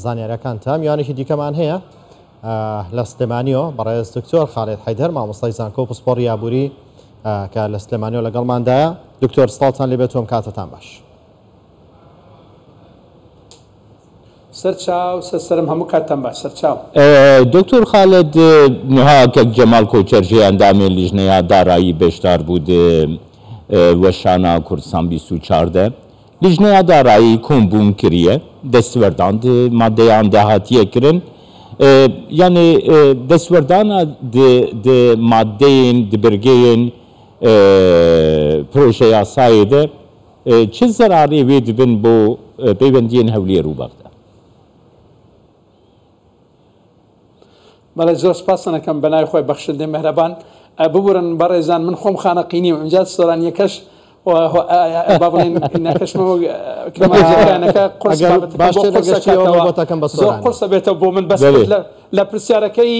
زانیاریەکانتان. میوانێکی دیکەمان هەیە لە سلێمانیەوە، بەڕێز دکتۆر خالید حەیدەر، مامۆستای زانکۆ و پسپۆڕی ئابووری کە لە سلێمانیەوە لەگەڵماندایە. دکتۆر سڵاوتان لێبێت و ئەم کاتەتان باش. سەرچاو سەر سەرم هەموو کاتتان باش سەرچاو. دکتۆر خالد نها کەک جەمال کۆچەر ژێ ئەندامێ لیژنەیا دارایی بەشدار بوو د وەشانا کوردستان 24 دە. لیژنەیا دارایی کۆمبوون کریە، دەستوەردان د مادەیان دە هاتیە کرن. یانێ دەستوەردانا د مادەیێن د برگەیێن پرۆژە یاسایێ دە چ زەرارێ وێ دبن بۆ پەیوەندیێن هەولێر و بەغدا؟ بەڵێ زۆر سپاستان ئەکەم بەناوی خۆی بەخشندەی مهرەبان. ببورن بەڕێزان من خۆم خانەقینیم ئینجا سۆرانیەکەش با بڵێین نەکەشمەوە کرمانجەکانەکە قورس ئەگەر بابەتەکە بۆ باشتر قورس لەگەشتیەوە ئەکاتەوە بۆتەکەم بە زۆر سۆرانی. قورسە بێتەوە بۆ من بەس بەلێ. لە پرسیارەکەی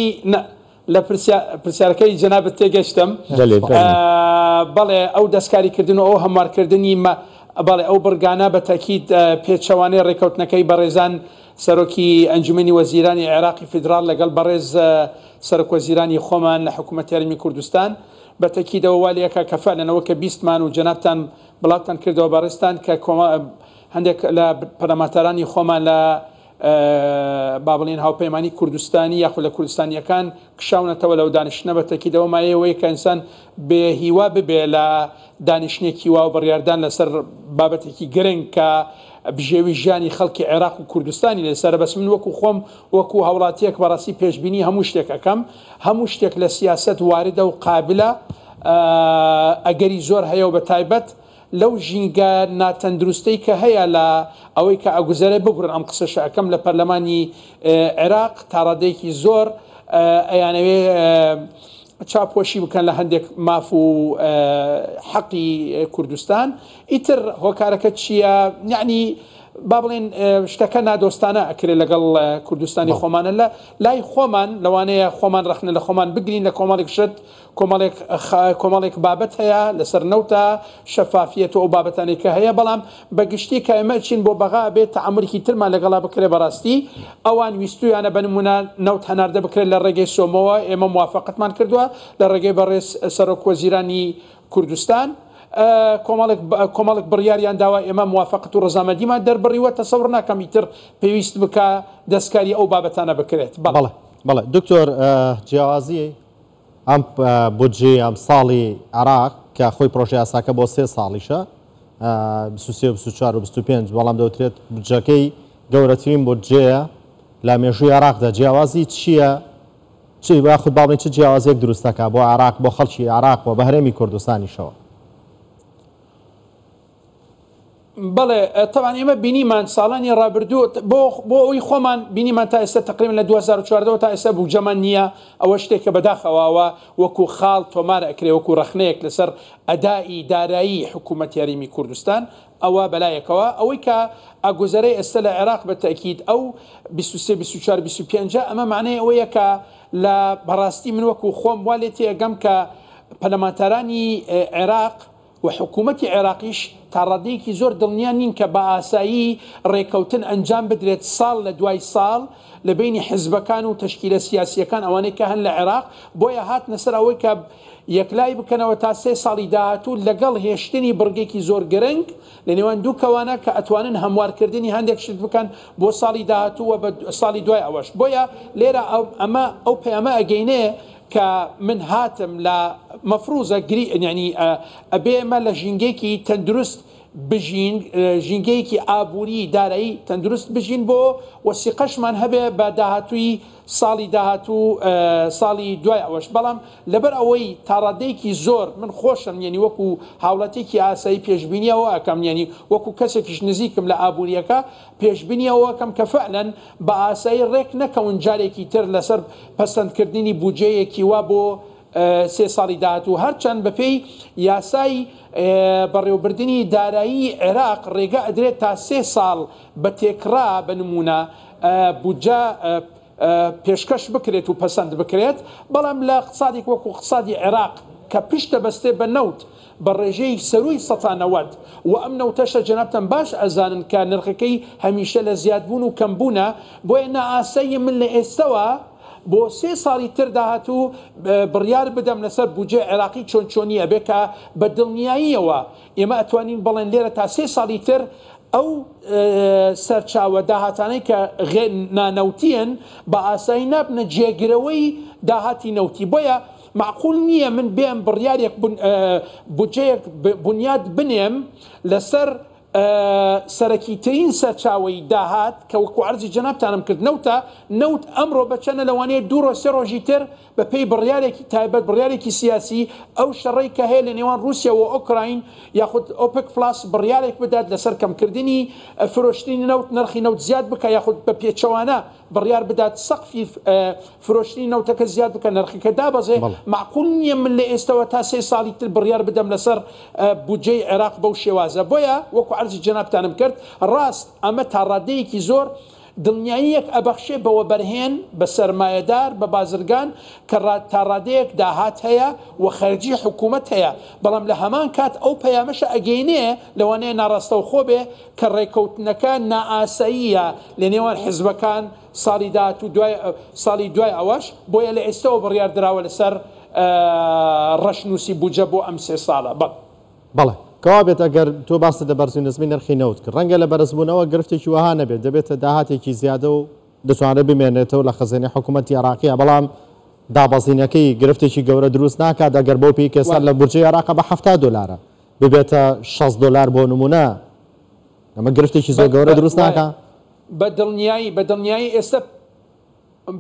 لە پرسیارەکەی جەنابت تێگەشتم. بەلێ، فەرموو. بەڵێ ئەو دەستکاریکردن و ئەو هەموارکردنی بەڵێ ئەو بڕگانە بە تەکید پێچەوانەی ڕێکەوتنەکەی بەڕێزان سەرۆکی ئەنجومەنی وەزیرانی عێراقی فیدراڵ لەگەڵ بەڕێز سەرۆک وەزیرانی خۆمان لە حکوومەتی هەرێمی کوردستان بە تەکیدەوە وا لێکا کە فعلەن ئەوە کە بیستمان و جەنابتان بڵاوتان کردەوە بەڕێزتان کە هەندێک لە پەرلەمانتارانی خۆمان لە با بڵێین هاوپەیمانی کوردستانی یاخود لە کوردستانیەکان کشاونەتەوە لەو دانیشتنە بە تەکیدەوە مایەوەی کە ئینسان بێ هیوا ببێ لە دانیشتنێکی وا و بڕیاردان لەسەر بابەتێکی گرنگ کە بژێوی ژیانی خەڵکی عێراق و کوردستانی لەسەرە. بەس من وەکو خۆم وەکو هاوڵاتیەک بەڕاستی پێشبینی هەموو شتێک ئەکەم. هەموو شتێک لە سیاسەت واردە و قابلە، ئەگەری زۆر هەیە و بە تایبەت لەو ژینگە ناتەندروستەی کە هەیە لە ئەوەی کە ئەگوزەرێ، ببورن ئەم قسەشە ئەکەم، لە پەرلەمانی عێراق تاڕادەیەکی زۆر ئەیانەوێ چاپۆشی بکەن لە هەندێک ماف و حەقی کوردستان. ئیتر هۆکارەکە چییە؟ یعنی با بڵێن شتەکە نادۆستانە ئەکرێت لەگەڵ کوردستانی خۆمانە. لە لای خۆمان لەوانەیە خۆمان ڕەخنە لە خۆمان بگرین لە کۆمەڵێک شت، کۆمەڵێک بابەت هەیە لەسەر نەوتە شەفافیەت و ئەو بابەتانەی کە هەیە، بەڵام بەگشتی کە ئێمە چین بۆ بەغا بێت تەعامولێکی ترمان لەگەڵا بکرێت. بەڕاستی ئەوان ویستویانە بە نمونە نەوت هەناردە بکرێت لە ڕێگەی سۆمەوە، ئێمە موافقەتمان کردووە لە ڕێگەی بەڕێز سەرۆک وەزیرانی کوردستان. کۆمەڵێک بڕیاریان داوە، ئێمە موافقەت و ڕەزامەندیمان دەربڕیوە. تەسەور ناکەم ئیتر پێویست بکە دەستکاری ئەو بابەتانە بکرێت. بەڵێ بەڵێ دکتۆر، جیاوازی ئەم بودجەی ئەم ساڵی عێراق کە خۆی پرۆژە یاساکە بۆ 3 ساڵیشە، 23 و 24 و 25، بەڵام دەوترێت بودجەکەی گەورەترین بودجەیە لە مێژووی عێراقدا، جیاوازی چییە؟ چی یاخود باڵێن چ جیاوازیەک دروست دەکات بۆ عێراق، بۆ خەڵکی عێراق و بە هەرێمی کوردستانیشەوە؟ بەڵێ تەبعەن ئێمە بینیمان ساڵانی ڕابردوو بۆ ئەوی خۆمان بینیمان تا ئێستا تقریبا لە 2014 تا ئێستا بودجەمان نییە. ئەوە شتێکە بەداخەوە وەکو خاڵ تۆمار ئەکرێ وەکو ڕەخنەیەک لەسەر ئەدائی دارایی حکوومەتی هەرێمی کوردستان. ئەوە بەلایەکەوە. ئەوەی کە ئەگوزەرەی ئێستا لە عێراق بە تەئکید ئەو 23 24 25 ئەمە معنای ئەوەیە کە لە بەڕاستی من وەکو خۆم وا لێ تێئەگەم کە پەرلەمانتارانی عێراق و حکوومەتی عێراقیش تا ڕادەیەکی زۆر دڵنیا نین کە بە ئاسایی ڕێکەوتن ئەنجام بدرێت ساڵ لە دوای ساڵ لە بینی حزبەکان و تەشکیلە سیاسیەکان ئەوانەی کە هەن لە عێراق. بۆیە هاتنە سەر ئەوەی کە یەکلای بکەنەوە تا 3 ساڵی داهاتوو لەگەڵ هێشتنی بڕگێکی زۆر گرنگ لە نێوان دوو کەوانە کە ئەتوانن هەموارکردنی هەندێک شت بکەن بۆ ساڵی داهاتوو و بە ساڵی دوای ئەوەش. بۆیە لێرە ئەمە ئەو پەیامە ئەگەینێ کە من هاتم لە مەفروزە گری، یعنی ئەبێ ئێمە لە ژینگەیەکی تەندروست بژین، ژینگەیەکی ئابووری دارایی تەندروست بژین بۆ وەسیقەشمان هەبێ بە داهاتووی ساڵی داهاتوو ساڵی دوای ئەوەش. بەڵام لەبەر ئەوەی تاڕادەیەکی زۆر من خۆشم یعنی وەکو هاوڵاتیەکی ئاسایی پێشبینی ئەوە ئەکەم، یعنی وەکو کەسێکیش نزیکم لە ئابووریەکە پێشبینی ئەوە ئەکەم کە فعلا بە ئاسایی ڕێک نەکەون جارێکی تر لەسەر پەسەندکردنی بودجەیەکی وا بۆ 3 ساڵی داهاتوو. هەرچەند بەپێی یاسای بەڕێوەبردنی دارایی عێراق ڕێگە ئەدرێت تا 3 ساڵ بە تێکڕا بە نمونە بودجە پێشکەش بکرێت و پەسەند بکرێت، بەڵام لە اقتصادێک وەکو اقتصادی عێراق کە پشت دەبەستێ بە نەوت بە ڕێژەی سەرووی 90% و ئەم نەوتەشە جەنابتان باش ئەزانن کە نرخەکەی هەمیشە لە زیادبوون و کەمبوونە، بۆیە نائاساییە من لە ئێستەوە بۆ سێ ساڵی تر داهاتوو بڕیار بدەم لەسەر بودجەی عێراقی چۆن چۆنی ئەبێ کە بە دڵنیاییەوە ئێمە ئەتوانین بڵێن لێرە تا سێ ساڵی تر ئەو سەرچاوە داهاتانەی کە نانەوتین بە ئاسایی نابنە جێگرەوەی داهاتی نەوتی بۆیە مەعقول نییە من بێم بڕیارێک بودجەیەک بنیات بنێم لەسەر سەرەکیترین سەرچاوەی داهات کە وەکو عەرزی جەنابتانم کرد نەوتە، نەوت ئەمڕۆ بە چەنە لەوانەیە دوو ڕۆژ سێ ڕۆژی تر بە پێی بڕیارێکی تایبەت بڕیارێکی سیاسی ئەو شەڕەی کە هەیە لە نێوان ڕووسیا و ئۆکراین یاخود ئۆپک پڵاس بڕیارێک بدات لەسەر کەمکردنی فرۆشتنی نەوت نرخی نەوت زیاد بکا یاخود بە پێچەوانە بڕیار بدات سەقفی فرۆشتنی نەوتەکە زیاد بکە نرخەکە دابەزێ مەعقول نییە من لە ئێستەوە تا سێ ساڵی تر بڕیار بدەم لەسەر بودجەی عێراق بەو شێوازە بۆیە وەکو عەرزی جەنابتانم کرد ڕاست ئەمە تا ڕادەیەکی زۆر دڵنیاییەک ئەبەخشێ بە وەبەرهێن، بە سەرمایەدار، بە بازرگان کە تا ڕادەیەک داهات هەیە و خەرجی حکوومەت هەیە، بەڵام لە هەمان کات ئەو پەیامەشە ئەگەینێ، لەوانەیە ناڕاستەوخۆ بێ، کە ڕێکەوتنەکە نائاساییە لە نێوان حزبەکان ساڵی داهاتوو دوای ساڵی دوای ئەوەش، بۆیە لە ئێستەوە بڕیار دراوە لەسەر ڕەشنووسی بودجە بۆ ئەم سێ ساڵە. بەڵێ. بەڵێ. کەوابێت ئەگەر تۆ باست لە بەرزی و نزمی نرخی نەوت کرد، ڕەنگە لە بەرزبوونەوە گرفتێکی وەها نەبێت، دەبێتە داهاتێکی زیادە و دەتوانرێت بمێنێتەوە لە خەزێنەی حکوومەتی عێراقییە، بەڵام دابەزینەکەی گرفتێکی گەورە دروست ناکات ئەگەر بەو پێی کە ئێستا لە بودجەی عێراق بە 70 دۆلارە ببێتە 60 دۆلار بۆ نموونە، ئەمە گرفتێکی زۆر گەورە دروست ناکات؟ بە دڵنیایی، بە دڵنیایی ئێستا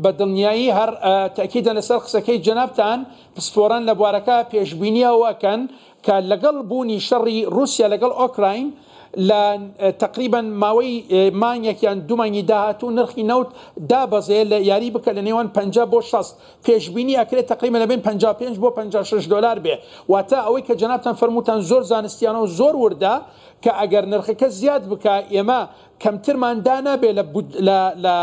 بە دڵنیایی هەر تەئکیدە لەسەر قسەکەی جەنابتان، پسپۆران لە بوارەکە پێشبینی ئەوە ئەکەن کە لەگەڵ بوونی شەڕی ڕووسیا لەگەڵ ئۆکراین لە تەقریبەن ماوەی مانگێک یان دوو مانگی داهاتوو نرخی نەوت دابەزێ لە یاری بکە لە نێوان 50 بۆ 60 پێشبینی ئەکرێت تەقریبەن لە بەین 55 بۆ 56 دۆلار بێ واتە ئەوەی کە جەنابتان فەرمووتان زۆر زانستیانە و زۆر وردە کە ئەگەر نرخەکە زیاد بکا ئێمە کەمترمان دانابێ لە لە لە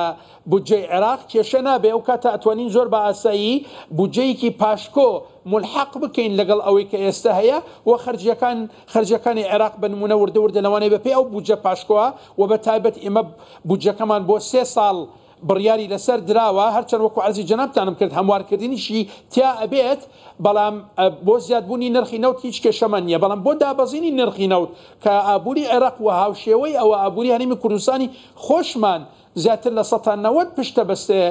بودجەی عێراق کێشە نابێ ئەو کاتە ئەتوانین زۆر بە ئاسایی بودجەیەکی پاشکۆ مولحەق بکەین لەگەڵ ئەوەی کە ئێستا هەیە و خەرجیەکان خەرجیەکانی عێراق بە نمونە وردە وردە لەوانەیە بە پێی ئەو بودجە پاشکۆە و بە تایبەت ئێمە بودجەکەمان بۆ سێ ساڵ بڕیاری لەسەر دراوە، هەرچەند وەکو عەرزی جەنابتانم کرد هەموارکردنیشی تیا ئەبێت، بەڵام بۆ زیادبوونی نرخی نەوت هیچ کێشەمان نییە، بەڵام بۆ دابەزینی نرخی نەوت کە ئابووری عێراق و هاوشێوەی ئەوە ئابووری هەرێمی کوردستانی خۆشمان زیاتر 90% پشت دەبەستێ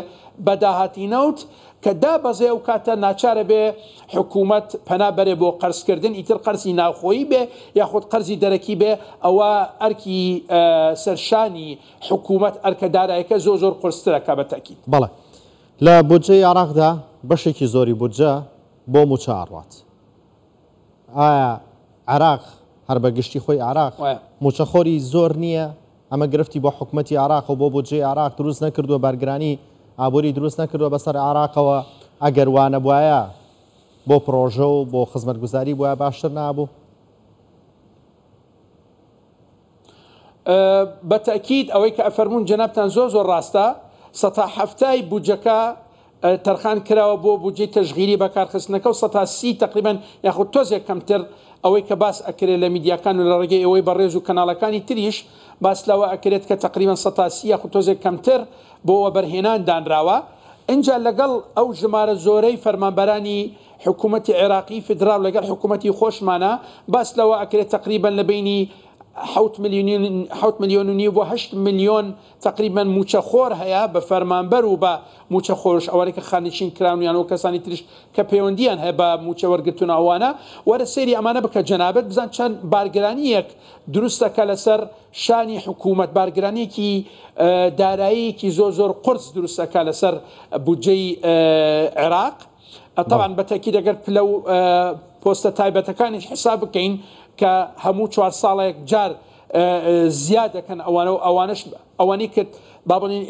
بە داهاتی نەوت، کە دابەزێ ئەو کاتە ناچارە بێ حکوومەت پەنا بەرێ بۆ قەرزکردن، ئیتر قەرزی ناوخۆیی بێ یاخود قەرزی دەرەکی بێ ئەوە ئەرکی سەرشانی حکوومەت ئەرکە دارایەکە زۆر زۆر قورسترە کە بە تەئکید. بەڵێ. لە بودجەی عێراقدا بەشێکی زۆری بودجە بۆ مووچە ئەڕوات. ئایا عێراق هەر بە گشتی خۆی عێراق مووچەخۆری زۆر نییە؟ ئەمە گرفتی بۆ حکومەتی عێراق و بۆ بودجەی عێراق دروست نەکردووە، بارگرانی ئابووری دروست نەکردووە بەسەر عێراقەوە؟ ئەگەر وانەبوایە بۆ پڕۆژە و بۆ خزمەتگوزاری بوایە باشتر نابوو؟ بە تەئکید ئەوەی کە ئەفەرموون جەنابتان زۆر زۆر ڕاستە، سەتا حەفتای بودجەکە تەرخان کراوە بۆ بودجەی تەشغیلی بەکارخستنەکە و 30% تەقریبەن یاخود تۆزێک کەمتر ئەوەی کە باس ئەکرێت لە میدیاکان و لە ڕێگەی ئێوەی بەڕێز و کەناڵەکانی تریش باس لەوە ئەکرێت کە تەقریبەن 30% یاخود تۆزێک کەمتر بۆ وەبەرهێنان دانراوە. ئینجا لەگەڵ ئەو ژمارە زۆرەی فەرمانبەرانی حکوومەتی عێراقی فیدراڵ لەگەڵ حکوومەتی خۆشمانە باس لەوە ئەکرێت تەقریبەن لە بەینی حەوت ملیۆن و نیو بۆ هەشت ملیۆن تەقریبەن مووچەخۆر هەیە بە فەرمانبەر و بە مووچەخۆرش ئەوانەی کە خانەنشین کراون یان و کەسانی تریش کە پەیوەندییان هەیە بە مووچە وەرگرتن و ئەوانە. وەرە سەیری ئەمانە بکە جەنابت بزان چەند بارگرانییەک دروست دەکا لەسەر شانی حکوومەت، بارگرانییەکی داراییەکی زۆر زۆر قورس دروست ئەکا لەسەر بودجەی عێراق. تەبعەن بە تەئکید ئەگەر پلە و پۆستە تایبەتەکانیش حساب بکەین کە هەموو چوار ساڵێک جار زیاد دەکەن ئەوانە و ئەوانەش ئەوانەی کرد با بڵێین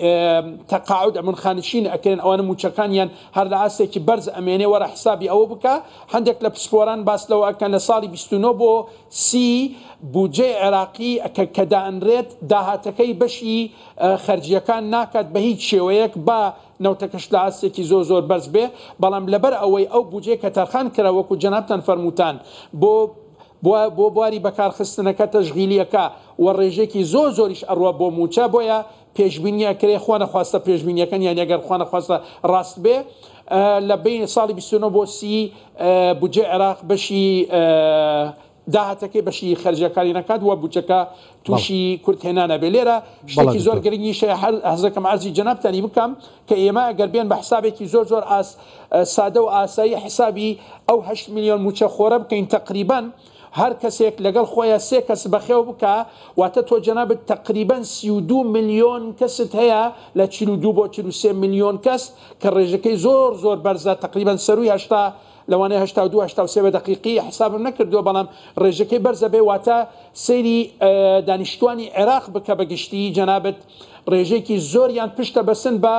تەقاعد ئەمن خانشین ئەکرێن ئەوانە موچەکانیان هەر لە ئاستێکی بەرز ئەمێنێ وەرە حسابی ئەوە بکە هەندێک لە پسپۆران باس لەوە ئەکەن لە ساڵی 29 بۆ 30 بودجەی عێراقی کە کە دائەنرێت داهاتەکەی بەشی خەرجیەکان ناکات بە هیچ شێوەیەک با. نەوتەکەش لە ئاستێکی زۆر زۆر بەرز بێ، بەڵام لەبەر ئەوەی ئەو بودجەیە کە تەرخان کرا وەکو جەنابتان فەرمووتان بۆ بۆ بواری بەکارخستنەکە تەشغیلیەکە و ڕێژەیەکی زۆر زۆریش ئەڕوا بۆ مووچە بۆیە پێشبینی ئەکرێ خوا نەخواستە پێشبینیەکەن یانی ئەگەر خوا نەخواستە ڕاست بێ لە بەینی ساڵی 29 بۆ 30 بودجەی عێراق بەشی داهاتەکەی بەشی خەرجیەکانی نەکات و بودجەکە تووشی کورتهێنان ئەبێ. لێرە شتێکی زۆر گرنگیش هەیە هەر حەزەکەم عەرزی جەنابتانی بکەم کە ئێمە ئەگەر بێن بە حسابێکی زۆر زۆر ئاس سادە و ئاسایی حسابی ئەو 8 میلیۆن مووچەخۆرە بکەین تەقریبەن هەر کەسێک لەگەڵ خۆیان سێ کەس بەخێو بکا واتە تۆ جەنابت تەقریبەن 32 میلیۆن کەست هەیە لە 42 بۆ 43 میلیۆن کەس کە ڕێژەکەی زۆر زۆر بەرزە تەقریبەن سەرووی 80 لەوانەیە 82 83 بە دەقیقی حسابم نەکردووە بەڵام ڕێژەکەی بەرزە بێ واتە سەیری دانیشتوانی عێراق بکە بە گشتی جەنابت ڕێژەیەکی زۆریان پشتە بەسن بە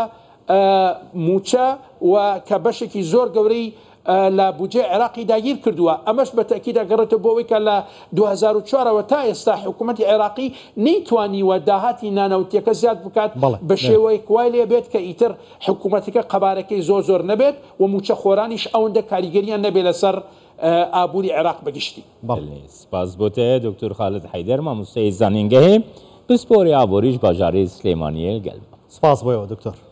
مووچە و کە بەشێکی زۆر گەورەی لە بودجەی عێراقی داگیر کردووە ئەمەش بە تەئکید ئەگەڕێتەوە بۆ ئەوەی کە لە 2004 ەوە تا ئێستا حکوومەتی عێراقی نەیتوانیوە داهاتی نانەوتیەکە زیاد بکات بە شێوەیەک وای لێ بێت کە ئیتر حکوومەتەکە قەبارەکەی زۆر زۆر نەبێت و مووچەخۆرانیش ئەوەندە کاریگەریان نەبێت لەسەر ئابووری عێراق بە گشتی. بەڵێ سپاس بۆ تە دکتۆر خالد حەیدەر مامۆستای زانینگەهێ پسپۆری ئابووریش باژارێ سلێمانیێ گەل. سپاس بۆ ئێوە دکتۆر.